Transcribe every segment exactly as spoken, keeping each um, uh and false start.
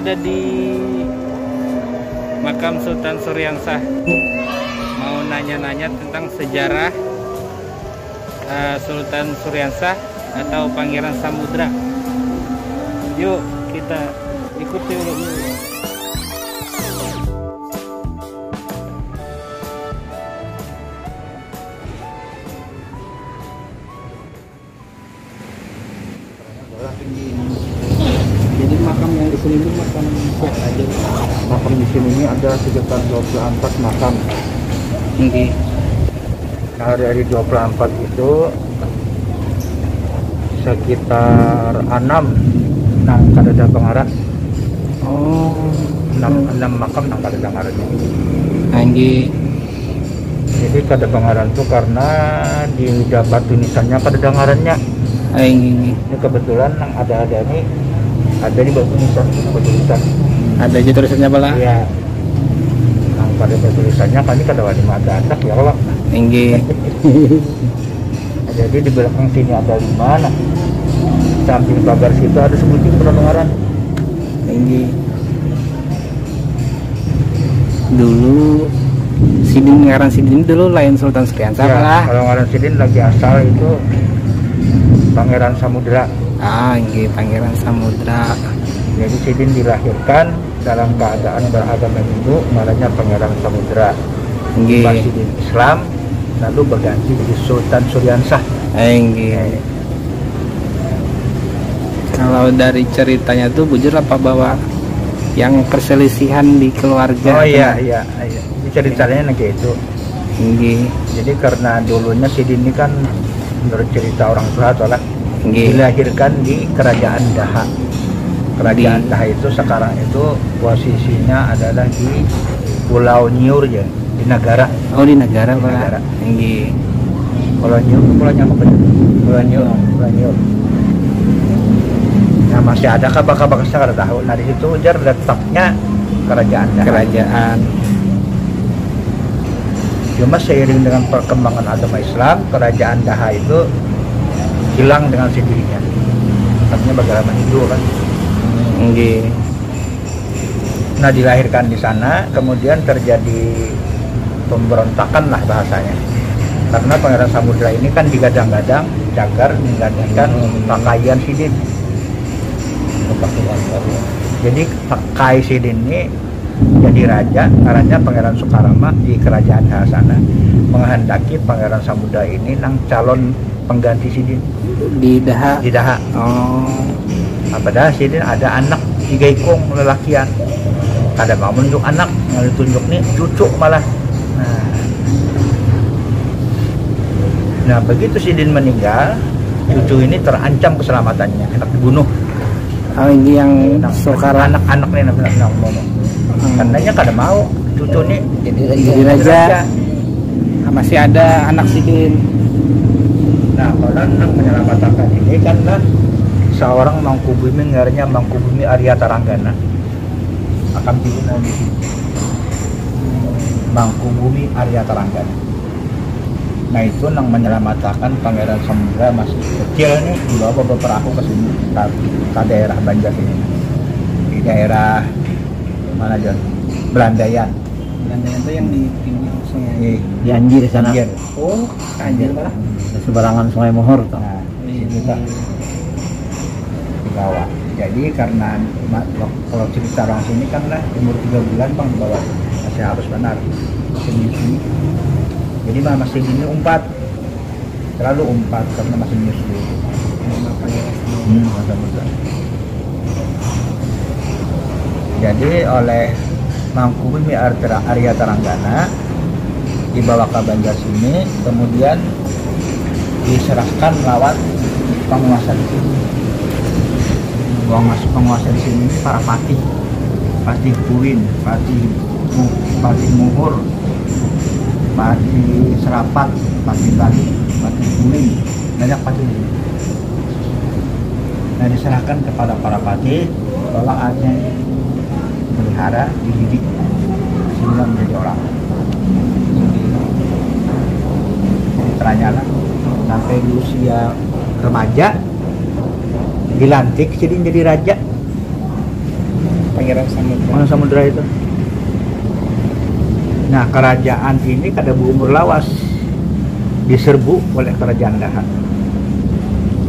Di makam Sultan Suriansah. Mau nanya-nanya tentang sejarah, eh, Sultan Suriansah atau Pangeran Samudra. Yuk, kita ikuti dulu. Jadi makam yang di sini itu makam siapa aja? Makam di sini ini ada sekitar dua puluh empat makam. Oke. Nah, dari dua puluh empat itu sekitar enam nang kadada pangaran. Oh. Enam, enam makam nang kadada ngarannya. Anggi. Jadi kada pangaran tuh karena di batu nisannya kada ada ngarannya. Aing ini. Ini kebetulan nang ada-ada ini ada di batu nisan, batu nisan. Ada aja tulisannya pala. Iya. Nang pada batu nisannya kami kada wani mata anak ya kalau. Inggih. Jadi di belakang sini ada lima, nah samping pagar situ ada sebuting pendengaran. Inggih. Dulu sidin, ngaran sidin dulu lain Sultan Suriansa. Ya, lah. Kalau ngaran sidin lagi asal itu Pangeran Samudra. Ah, inggih, Pangeran Samudra. Jadi sidin dilahirkan dalam keadaan beragama Hindu, namanya Pangeran Samudra. Inggih. Pas sidin Islam, lalu berganti jadi Sultan Suriansah. Eh, inggih. Eh. Kalau dari ceritanya tuh bujur apa bahwa yang perselisihan di keluarga? Oh iya, iya, iya. Ini ceritanya lagi itu. Inggih. Jadi karena dulunya sidin ini kan menurut cerita orang tua tuh lah, inggih, dilahirkan di kerajaan Daha. Kerajaan Daha itu sekarang itu posisinya adalah di Pulau Nyiur ya, di negara. Oh, di negara, Pak. Negara. Inggih. Pulau Nyiur, Pulau Nyiur apa ya? Pulau Nyiur, Pulau Nyiur. Nah, masih ada kabar-kabar saya kada tahu. Nah, di situ ujar letaknya kerajaan Daha. Kerajaan. Cuma seiring dengan perkembangan agama Islam, kerajaan Daha itu hilang dengan sendirinya. Artinya beragama Hindu kan. Inggih. Nah, dilahirkan di sana, kemudian terjadi pemberontakan lah bahasanya. Karena Pangeran Samudra ini kan digadang-gadang cagar menggantikan pakaian sidin. Jadi pakai sidin ini jadi raja, ngarannya Pangeran Sukarama di kerajaan Daha sana, menghendaki Pangeran Samudra ini nang calon pengganti sidin. Di Daha. Di Daha. Oh. Nah, padahal sidin ada anak tiga ikung lelakian. Kada mau menunjuk anak, yang ditunjuk nih cucu malah. Nah. Nah, begitu sidin meninggal, cucu ini terancam keselamatannya, hendak dibunuh. Oh, ini yang nah, Sukara. Anak-anak nih, nah, nah, nah, nah. Hmm. Karena kada mau cucu nih jadi raja. Jadi raja. Jadi raja. Nah, masih ada anak sidin. Nah, kalau nang menyelamatkan ini kan lah seorang Mangkubumi, ngarannya Mangkubumi Arya Taranggana. Akan pilih lagi. Mangkubumi Arya Taranggana. Nah, itu nang menyelamatkan Pangeran Samudra masih kecil nih, dibawa beberapa perahu ke sini, ke, ke daerah Banjar sini. Di daerah mana, John? Belandayan. Belandayan itu yang di pinggir sungai. Iya. Di Anjir sana. Anjir. Oh, Anjir malah. Seberangan Sungai Mohor tuh. Nah, di situ tak dibawa. Jadi karena ma-, kalau cerita orang sini kan lah umur tiga bulan pang dibawa, masih halus benar, masih menyusui. Jadi mah masih ini umpat, terlalu umpat karena masih menyusui. Hmm, masa muda. Jadi oleh Mangkubumi Artera-, Arya Taranggana dibawa ke Banjar sini, kemudian diserahkan lawan penguasa di sini. Penguasa, penguasa di sini ini para patih, patih Kuin, patih Mu-, patih Muhur, patih Serapat, patih Bali, patih Kuin, banyak patih di sini. Nah, diserahkan kepada para patih, tolong aja melihara, dididik sehingga menjadi orang. Jadi, ternyata sampai di usia remaja dilantik jadi, jadi raja. Pangeran Samudra. Pangeran Samudra itu. Nah, kerajaan ini kada berumur lawas, diserbu oleh kerajaan Daha.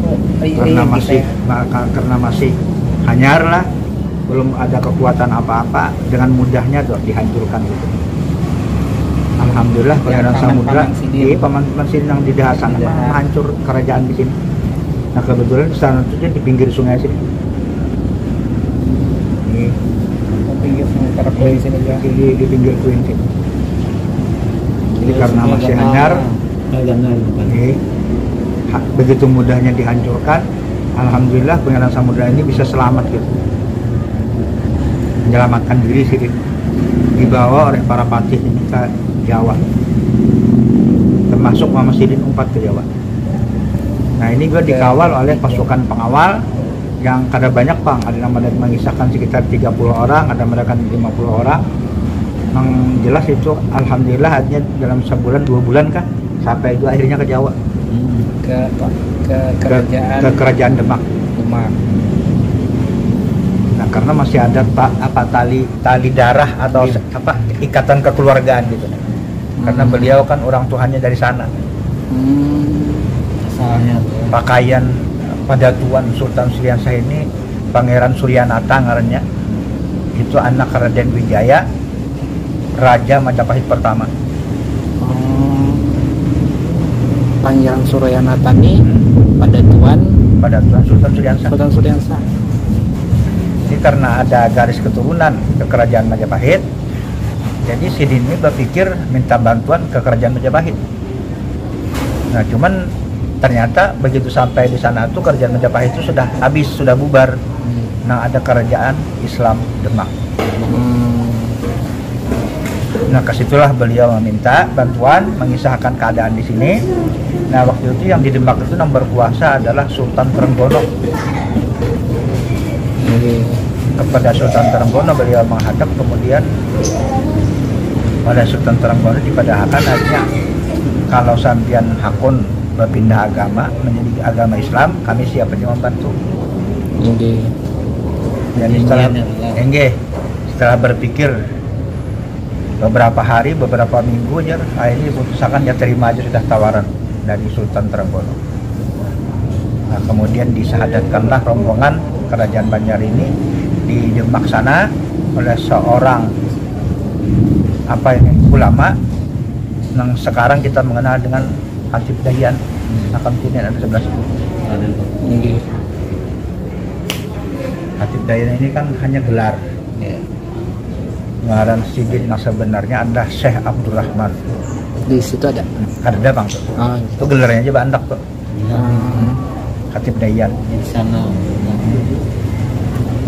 Oh, iya, karena iya, masih ya. Karena masih hanyar lah, belum ada kekuatan apa-apa, dengan mudahnya tuh dihancurkan gitu. Alhamdulillah, ya, Pangeran Samudra, paman sidin, iya, paman, paman sidin yang di Daha sana menghancur kerajaan di sini. Nah, kebetulan di sana tuh di pinggir sungai sini. Ini. Oh, pinggir sungai Karapuin sini ya. Di, di pinggir Puin sini. Jadi karena masih hanyar, ini, begitu mudahnya dihancurkan. Alhamdulillah, Pangeran Samudra ini bisa selamat gitu, menyelamatkan diri sih, dibawa oleh para patih ini ke Jawa, termasuk Mama Sidin umpat ke Jawa. Nah, ini juga dikawal oleh pasukan pengawal yang kada banyak pang, ada nama mengisahkan sekitar tiga puluh orang, ada mereka lima puluh orang. Yang jelas itu alhamdulillah, artinya dalam sebulan dua bulan kah sampai itu akhirnya ke Jawa. Hmm. Ke, ke, ke kerajaan, ke kerajaan Demak. Demak. Nah, karena masih ada apa, tali tali darah atau, iya, apa, ikatan kekeluargaan gitu. Karena, hmm, beliau kan orang tuanya dari sana. Hmm. Asalnya tuh. Pakaian padatuan Sultan Suriansah ini, Pangeran Suryanata ngarannya. Itu anak Raden Wijaya, Raja Majapahit pertama. Oh. Pangeran Suryanata ni, hmm, padatuan Sultan Suriansah. Sultan Suriansah. Jadi karena ada garis keturunan ke kerajaan Majapahit, jadi sidin ini berpikir minta bantuan ke kerajaan Majapahit. Nah, cuman ternyata begitu sampai di sana tuh kerajaan Majapahit itu sudah habis, sudah bubar. Hmm. Nah, ada kerajaan Islam Demak. Hmm. Nah, ke situlah beliau meminta bantuan, mengisahkan keadaan di sini. Nah, waktu itu yang di Demak itu yang berkuasa adalah Sultan Trenggono. Jadi, kepada Sultan Trenggono beliau menghadap, kemudian oleh Sultan Trenggono dipadahakan aja, kalau sampian hakun berpindah agama menjadi agama Islam, kami siap aja membantu. Jadi, setelah, enggih, setelah berpikir beberapa hari, beberapa minggu aja, akhirnya diputusakan ya terima aja sudah tawaran dari Sultan Trenggono. Nah, kemudian disahadatkanlah rombongan kerajaan Banjar ini di Demak sana oleh seorang, apa ini, ulama yang sekarang kita mengenal dengan Hatib Dayan. Makam sini ada sebelah situ. Hatib Dayan ini kan hanya gelar. Ya. Ngaran sidin yang sebenarnya adalah Syekh Abdurrahman. Di situ ada? Ada, Bang, tuh. Oh, iya. Itu gelarnya aja bandak tuh. Hmm. Hatib Dayan. Di sana.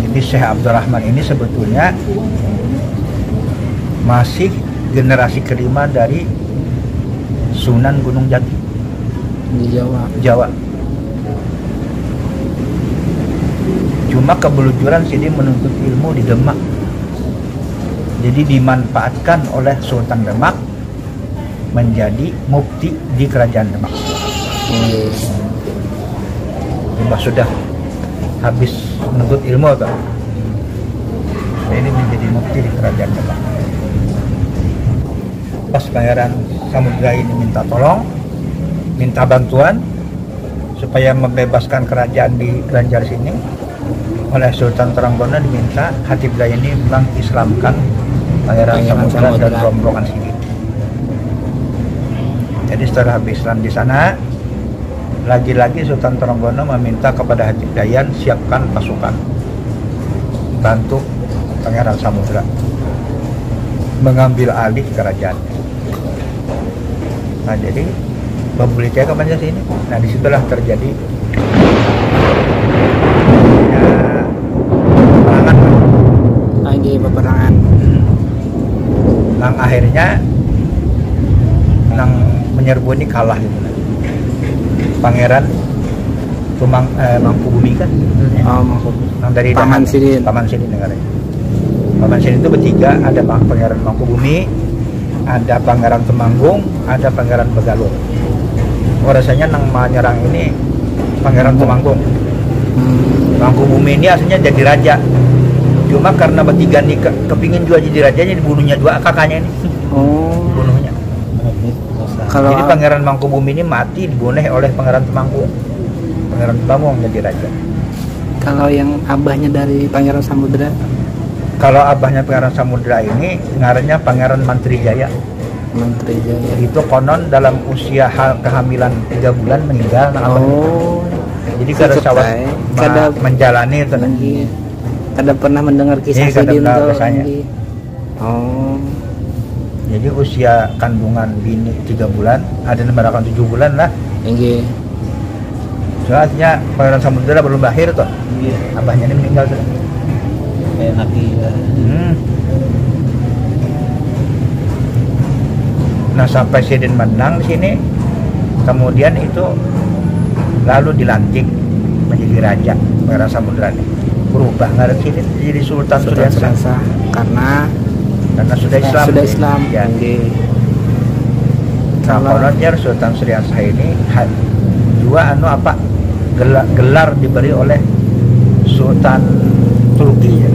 Jadi Syekh Abdurrahman ini sebetulnya masih generasi kelima dari Sunan Gunung Jati. Di Jawa. Jawa. Cuma kebelujuran sini menuntut ilmu di Demak. Jadi dimanfaatkan oleh Sultan Demak menjadi mufti di kerajaan Demak. Hmm. Sudah habis menuntut ilmu tuh. Ini menjadi mufti di kerajaan Demak. Pas Pangeran Samudra ini minta tolong, minta bantuan supaya membebaskan kerajaan di Banjar sini, oleh Sultan Trenggono diminta Hatib Dayan ini mengislamkan Pangeran Samudra dan rombongan sini. Jadi setelah habis Islam di sana, lagi-lagi Sultan Trenggono meminta kepada Hatib Dayan siapkan pasukan bantu Pangeran Samudra mengambil alih kerajaan. Nah, jadi babulitnya ke Banjar sini. Nah, disitulah terjadi ya, peperangan. Lagi peperangan. Nang akhirnya nang menyerbu ini kalah gitu. Pangeran Tumang eh, Mangkubumi kan? Oh, Mangkubumi. Yang dari Paman Sidin. Paman Sidin negaranya. Paman Sidin itu bertiga, ada Pangeran Mangkubumi, ada Pangeran Temanggung, ada Pangeran Begalung. Oh, rasanya nang menyerang ini Pangeran Temanggung. Hmm. Mangkubumi ini aslinya jadi raja. Cuma karena batiga ni ke, kepingin jua jadi raja, jadi dibunuhnya dua kakaknya ini. Oh. Bunuhnya. Kalau jadi Pangeran Mangkubumi ini mati dibunuh oleh Pangeran Temanggung. Pangeran Temanggung jadi raja. Kalau yang abahnya dari Pangeran Samudra? Kalau abahnya Pangeran Samudra ini ngarannya Pangeran Mantri Jaya. Mantri Jaya. Itu konon dalam usia hal kehamilan tiga bulan meninggal, nah, abah. Oh. Jadi kada sawat, eh, kada menjalani itu, nah. Iya. Kada pernah mendengar kisah sidin tuh. Oh. Jadi usia kandungan bini tiga bulan, ada nambarakan tujuh bulan lah. Inggih. Soalnya Pangeran Samudra belum lahir tuh. Iya. Abahnya ini meninggal sudah. Kayak Nabi, ya. Hmm. Nah, sampai sidin menang di sini, kemudian itu lalu dilantik menjadi raja Pangeran Samudra ini. Berubah ngaran sidin jadi Sultan Suriansah. Karena karena sudah Islam. Sudah Islam. Ya. Nah, kalau kononnya Sultan Suriansah ini dua anu apa, gelar, gelar diberi oleh Sultan Turki, ya.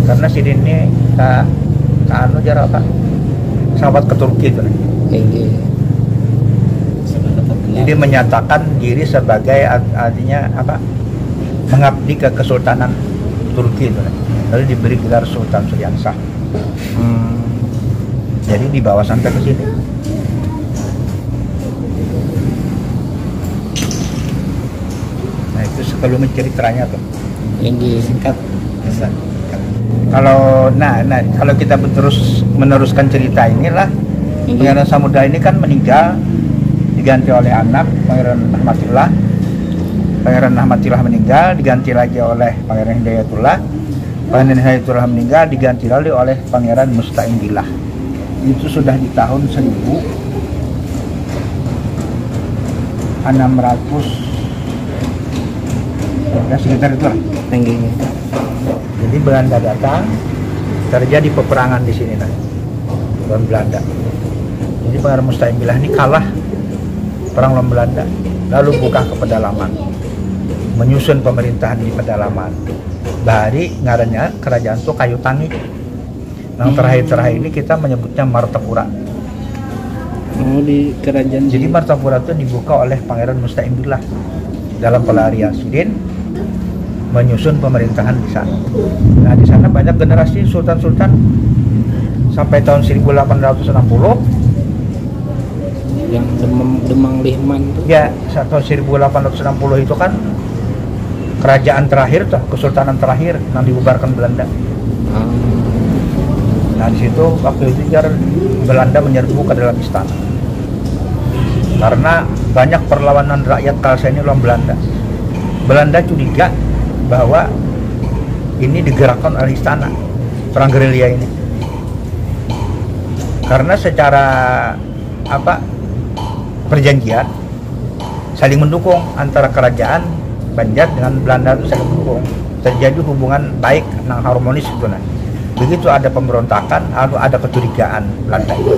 Karena sidin ini ka, ka anu jar apa, sahabat ke Turki itu. Jadi menyatakan diri sebagai, artinya apa, mengabdi ke Kesultanan Turki itu, lalu diberi gelar Sultan Suriansah. Hmm. Jadi dibawa sampai ke sini. Nah, itu sebelum ceritanya tuh. Yang disingkat. Kalau, nah, nah, kalau kita terus meneruskan cerita inilah, Pangeran Samudra ini kan meninggal, diganti oleh anak Pangeran Rahmatillah. Pangeran Rahmatillah meninggal, diganti lagi oleh Pangeran Hidayatullah. Pangeran Hidayatullah meninggal, diganti lagi oleh Pangeran Musta'in Billah. Itu sudah di tahun seribu enam ratus, ya, sekitar itulah. Tingginya. Jadi Belanda datang, terjadi peperangan di sini, nah, lawan Belanda. Jadi Pangeran Musta'in Billah ini kalah perang lawan Belanda, lalu buka ke pedalaman, menyusun pemerintahan di pedalaman. Bahari ngarannya kerajaan tuh Kayu Tangi. Yang terakhir-terakhir ini kita menyebutnya Martapura. Oh, di kerajaan. Jadi Martapura itu dibuka oleh Pangeran Musta'in Billah dalam pelarian sidin menyusun pemerintahan di sana. Nah, di sana banyak generasi sultan-sultan sampai tahun seribu delapan ratus enam puluh. Yang Demang, Demang Lihman tuh. Ya, tahun seribu delapan ratus enam puluh itu kan kerajaan terakhir tuh, kesultanan terakhir yang dibubarkan Belanda. Ah. Nah, di situ waktu itu jar Belanda menyerbu ke dalam istana. Karena banyak perlawanan rakyat Kalsel ini lawan Belanda. Belanda curiga bahwa ini digerakkan oleh istana, perang gerilya ini. Karena secara apa, perjanjian saling mendukung antara kerajaan Banjar dengan Belanda itu saling mendukung. Terjadi hubungan baik nang harmonis gitu nah. Begitu ada pemberontakan, lalu ada kecurigaan Belanda itu.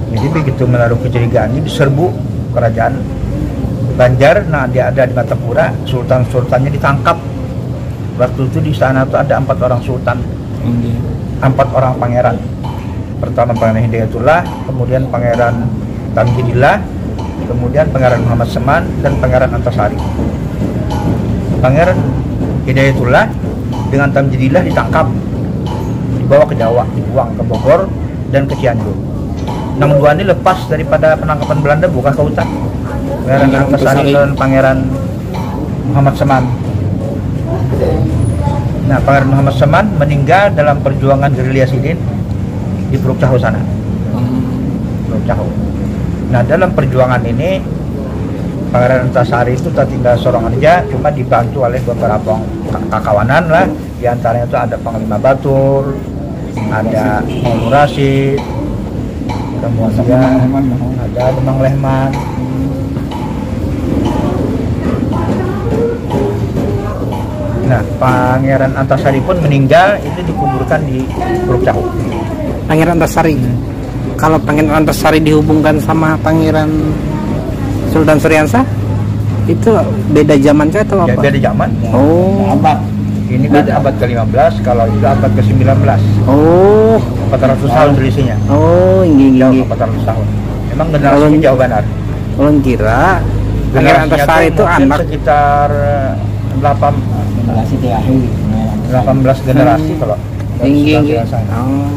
Jadi begitu menaruh kecurigaan ini diserbu kerajaan Banjar, nah dia ada di Martapura, sultan-sultannya ditangkap. Waktu itu di sana tuh ada empat orang sultan, empat orang pangeran. Pertama Pangeran Hidayatullah, kemudian Pangeran Tamjidillah, kemudian Pangeran Muhammad Seman, dan Pangeran Antasari. Pangeran Hidayatullah dengan Tamjidillah ditangkap, dibawa ke Jawa, dibuang ke Bogor dan ke Cianjur. Nang dua ini lepas daripada penangkapan Belanda, buka ke hutan. Pangeran Antasari dan Pangeran Muhammad Seman. Nah, Pangeran Muhammad Seman meninggal dalam perjuangan gerilya sidin di Puruk Cahu sana. Hmm. Puruk Cahu. Nah, dalam perjuangan ini Pangeran Antasari itu tertinggal seorang aja, cuma dibantu oleh beberapa kakawanan lah. Di antaranya itu ada Panglima Batur, ada Mulu Rasid, kemudian ada Demang Lehman. Nah, Pangeran Antasari pun meninggal, itu dikuburkan di Puruk Cahu. Pangeran Antasari. Hmm. Kalau Pangeran Antasari dihubungkan sama Pangeran Sultan Suriansa, itu beda zaman kah atau apa? Ya, beda zaman. Oh. Abad. Ini kan abad ke lima belas, kalau itu abad ke sembilan belas. Oh. Empat ratus tahun selisihnya. Oh, inggih, inggih, Jauh, inggih. Empat ratus tahun. Emang generasinya Kalau- jauh benar. Ulun kira Pangeran Generasinya Antasari tuh itu mungkin anak. Sekitar delapan, Generasi terakhir. delapan belas generasi kalau Inggih, inggih. Antasari. Oh.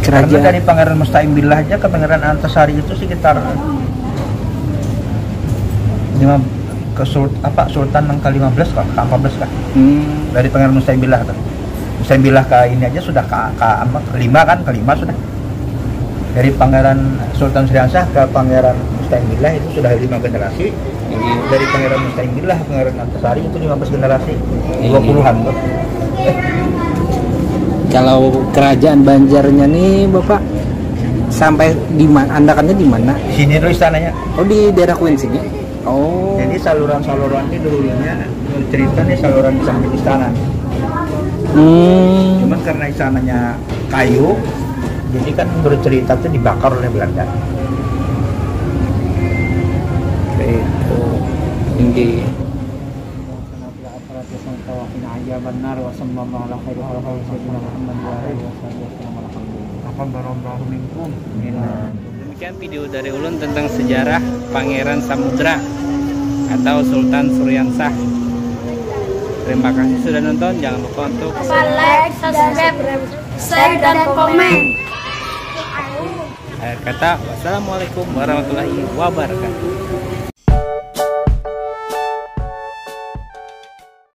Karena Kerajaan. Dari Pangeran Musta'im Billah aja ke Pangeran Antasari itu sekitar lima ke sul, apa, Sultan yang ke lima belas kah, ke empat belas kah? Hmm. Dari Pangeran Musta'im Billah tuh. Musta'im Billah ke ini aja sudah ke, ke, apa, ke lima kan, ke lima sudah. Dari Pangeran Sultan Suriansah ke Pangeran Musta'im Billah itu sudah lima generasi. Dari Pangeran Musta'im Billah, Pangeran Antasari itu lima belas generasi. Dua puluhan tuh. Kalau kerajaan Banjarnya nih, Bapak, sampai di mana? Andakannya di mana? Di sini tuh istananya. Oh, di daerah Queen sini. Oh. Jadi saluran-saluran ini dulunya cerita nih saluran di samping istana nih. Hmm. Cuman karena istananya kayu, jadi kan bercerita tuh dibakar oleh Belanda. Itu. Inggih. Demikian video dari ulun tentang sejarah Pangeran Samudra atau Sultan Suriansah. Terima kasih sudah nonton. Jangan lupa untuk Lupa like, subscribe, share, dan komen. Akhir kata, wassalamualaikum warahmatullahi wabarakatuh.